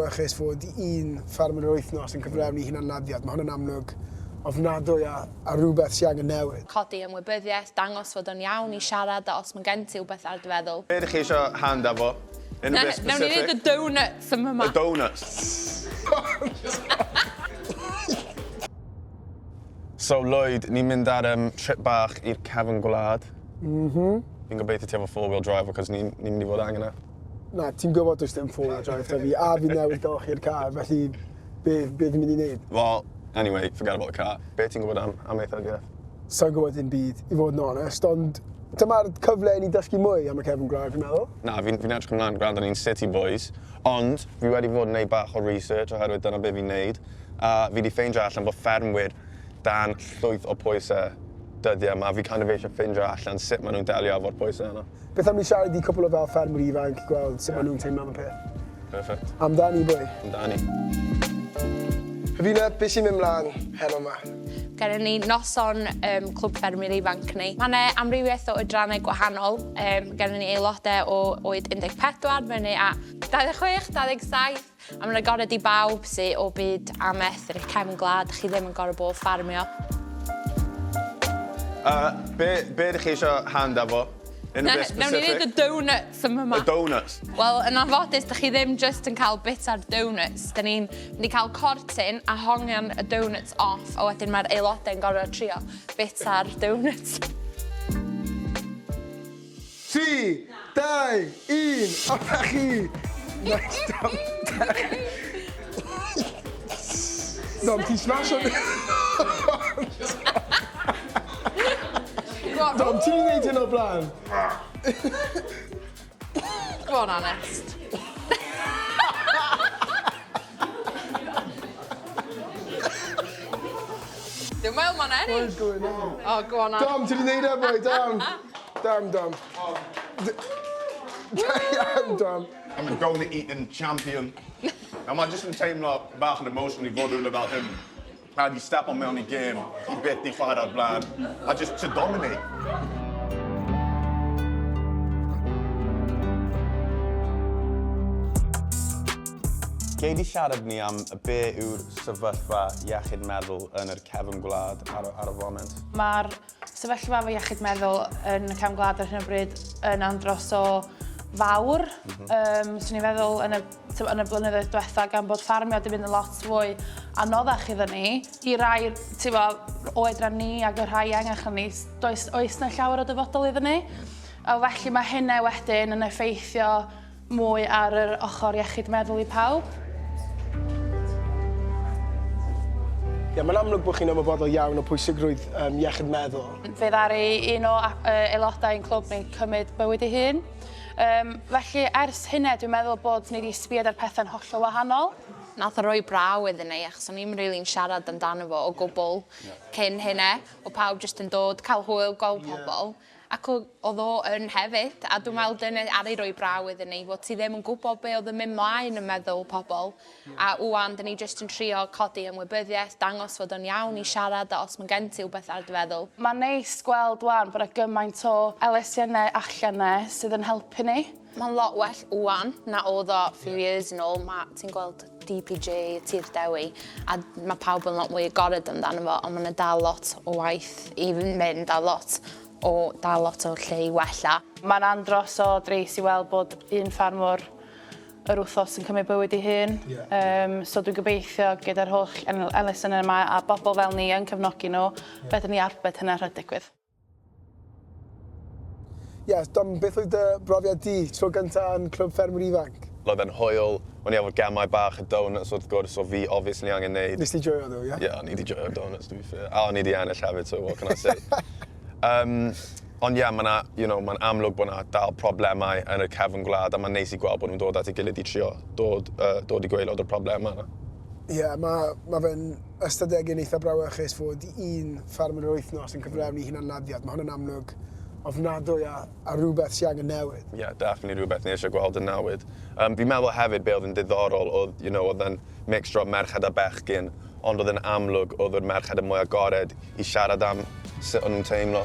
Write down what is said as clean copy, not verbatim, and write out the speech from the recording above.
brawychus fod un ffermwr yr wythnos yn cyflawni hunanladdiad. Mae hwn yn amlwg ofnadwy a, a rhywbeth sy'n angen newid. Codi ymwybyddiaeth, dangos fod o'n iawn i siarad a os mae gen ti wbeth ar dy feddwl. Be ydych chi eisiau hand efo? Unrhyw beth Nawn ni specific? neud y donuts yn fama. Y donuts. So Lloyd, ni'n mynd ar um, trip bach i'r cefn gwlad. Mhm. Fi'n gobeithio ti efo four-wheel drive, achos ni'n ni mynd i fod angen e. Na, ti'n gwybod does dim four-wheel drive 'da fi, a fi newydd golchi'r car, felly be, be fi'n mynd i wneud? Well, anyway, forget about the car. Be ti'n gwybod am, am amaethyddiaeth? Sa'n gwybod dim byd, i fod yn onest, ond dyma'r cyfle i ni dysgu mwy am y cefn gwlad, fi'n meddwl. Na, fi'n fi edrych ymlaen, gwrando, ni'n city boys, ond fi wedi fod yn neud bach o research oherwydd dyna be fi'n neud, a fi wedi ffeindio allan bod ffermwyr dan llwyth o pwysau dyddiau yma. Fi kind of eisiau ffeindio allan sut maen nhw'n delio efo'r pwysau yna. Beth am ni siarad i cwpl o fel ffermwyr ifanc, gweld sut maen nhw'n teimlo am y peth. Perfect. Amdani, boi. Amdani. Hefina, beth sy'n mynd mlaen heno yma? Gennym ni noson um, Clwb Ffermwyr Ifanc ni. Mae yna amrywiaeth o oedrannau gwahanol. Um, gennym ni aelodau o oed 14 fyny a 26, 27. A mae'n agored i bawb sydd o byd amaeth yn eich cefn gwlad. Chi ddim yn gorfod bod ffarmio. Be, be ydych chi eisiau hand efo? Unrhyw beth Nawn ni specific? neud y donuts yn fama. Y donuts? Wel, yn anffodus, dych chi ddim just yn cael bita'r donuts. Dyn ni'n mynd i cael cortyn a hongian y donuts off, a wedyn mae'r aelodau'n gorfod trio bita'r donuts. 3, 2, 1, off â chi! Nice, Dom. Dom, ti'n smasho... Dom, ti'n gwneud hyn o'r blaen? Go on, Anest. Dwi'n meddwl mae'n ennill. What is going on? Oh, go on, Dom, ti wedi gwneud e, boi, Dom. Dom, Dom. Da iawn, Dom. I'm a donut eating champion. A mae jyst yn teimlo bach yn emotionally vulnerable fel hyn. A di step on mewn i gêm, i byth di chwarae o'r blaen, a just to dominate. Gei di siarad ni am be yw'r sefyllfa iechyd meddwl yn yr cefn gwlad ar, ar y foment? Mae'r sefyllfa efo iechyd meddwl yn y cefn gwlad ar hyn o bryd yn andros o fawr. Mm -hmm. um, swn i'n feddwl yn y, yn y blynyddoedd diwetha gan bod ffarmio wedi mynd yn lot fwy anoddach iddyn ni. I rai tyfo, oedran ni ac y rhai iengach na ni, does, oes na llawer o dyfodol iddyn ni. A felly mae hynna wedyn yn effeithio mwy ar yr ochr iechyd meddwl i pawb. Ie, mae'n amlwg bod chi'n ymwybodol iawn o pwysigrwydd um, iechyd meddwl. Fe ddaru un o aelodau ein clwb ni'n cymryd bywyd ei hun. Um, felly ers hynna dwi'n meddwl bod ni wedi sbied ar pethau'n hollol wahanol. Nath o roi braw iddyn ni achos o'n i'm rili'n siarad amdano fo o gwbl cyn hynna. O pawb jyst yn dod, cael hwyl, gweld pobl. Ac oedd o yn hefyd, a dwi'n meddwl dyna ar ei roi braw iddyn ni, fod ti ddim yn gwybod be oedd yn mynd mlaen yn meddwl pobl. A ŵan, dyn ni jyst yn trio codi ymwybyddiaeth, dangos fod o'n iawn i siarad a os mae gen ti wbeth ar dy feddwl. Mae'n neis gweld ŵan bod 'na gymaint o elusennau allan 'na sydd yn helpu ni. Mae'n lot well ŵan na oedd o few years yn ôl. Ma' ti'n gweld DPJ, Tir Dewi, a mae pawb yn lot mwy agored amdano fo, ond mae 'na dal lot o waith i mynd a lot o dal lot o lle i wella. Mae'n andros o dris i weld bod un ffarmwr yr wthos yn cymryd bywyd ei hun. Yeah. Um, so dwi'n gobeithio gyda'r holl elusennau yma a bobl fel ni yn cefnogi nhw, yeah. fedrwn ni arbed hynna rhag digwydd. Ie, yeah, Dom, beth oedd dy brofiad di tro gynta yn Clwb Ffermwyr Ifanc? Roedd e'n hwyl, o'n i efo gemau bach y donuts wrth gwrs, o fi obviously angen neud. Nes ti joio nhw, ie? Yeah, o'n i di joio donuts, to be fair. A o'n i di ennill hefyd, so what can I say? um, ond ie, yeah, mae'n you know, ma amlwg bod 'na dal problemau yn y cefn gwlad, a mae'n neis i gweld bod nhw'n dod at ei gilydd i trio dod, dod i gwaelod o'r problemau yna. Ie, yeah, mae ma fe'n ystadegyn eitha brawychus fod un ffermwr yr wythnos yn cyflawni hunanladdiad. Mae hwn yn amlwg ofnadwy a, a rhywbeth sy'n angen newid. Ie, yeah, definitely rhywbeth ni eisiau gweld yn newid. Um, fi'n meddwl hefyd be oedd yn diddorol oedd, you know, oedd yn mixture o merched a bechgyn, ond oedd yn amlwg oedd yr merched yn mwy agored i siarad am sut o'n nhw'n teimlo.